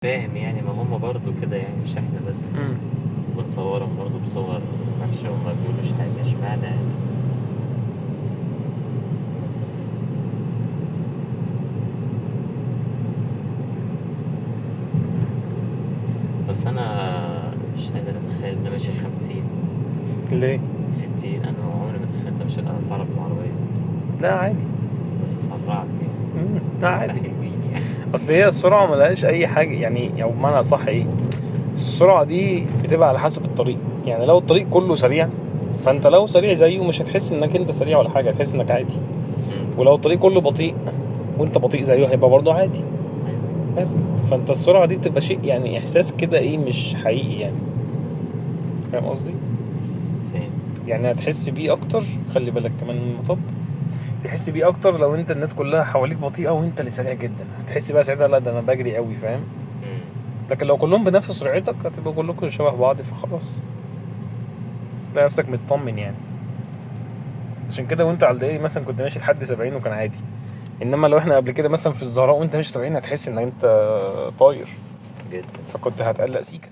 فاهم يعني، ما هم برضو كده يعني، مش احنا بس. بنصورهم برضو بصور وحشة وما بيقولوش حاجة، اشمعنى يعني؟ بس بس انا مش قادر اتخيل ان أنا ماشي 50 ليه؟ 60. انا عمري ما تخيلت امشي اسرع بالعربية. لا عادي. بس سرعت يعني. لا عادي. حلوين يعني. اصل هي السرعة ملهاش اي حاجة يعني، او بمعنى صح ايه، السرعة دي بتبقى على حسب الطريق. يعني لو الطريق كله سريع، فانت لو سريع زيه مش هتحس انك انت سريع ولا حاجة، هتحس انك عادي. ولو الطريق كله بطيء وانت بطيء زيه هيبقى برضه عادي. بس فانت السرعة دي بتبقى شيء يعني احساس كده ايه، مش حقيقي يعني. فاهم قصدي؟ فاهم. يعني هتحس بيه اكتر، خلي بالك كمان من المطب، تحس بيه اكتر لو انت الناس كلها حواليك بطيئه وانت اللي سريع جدا، هتحس بقى ساعتها لا ده انا بجري قوي، فاهم؟ لكن لو كلهم بنفس سرعتك هتبقى كلكم شبه بعض، فخلاص تلاقي نفسك مطمن يعني. عشان كده وانت على الدائري مثلا كنت ماشي لحد 70 وكان عادي، انما لو احنا قبل كده مثلا في الزهراء وانت ماشي 70 هتحس ان انت طاير جدا، فكنت هتقلق سيكا.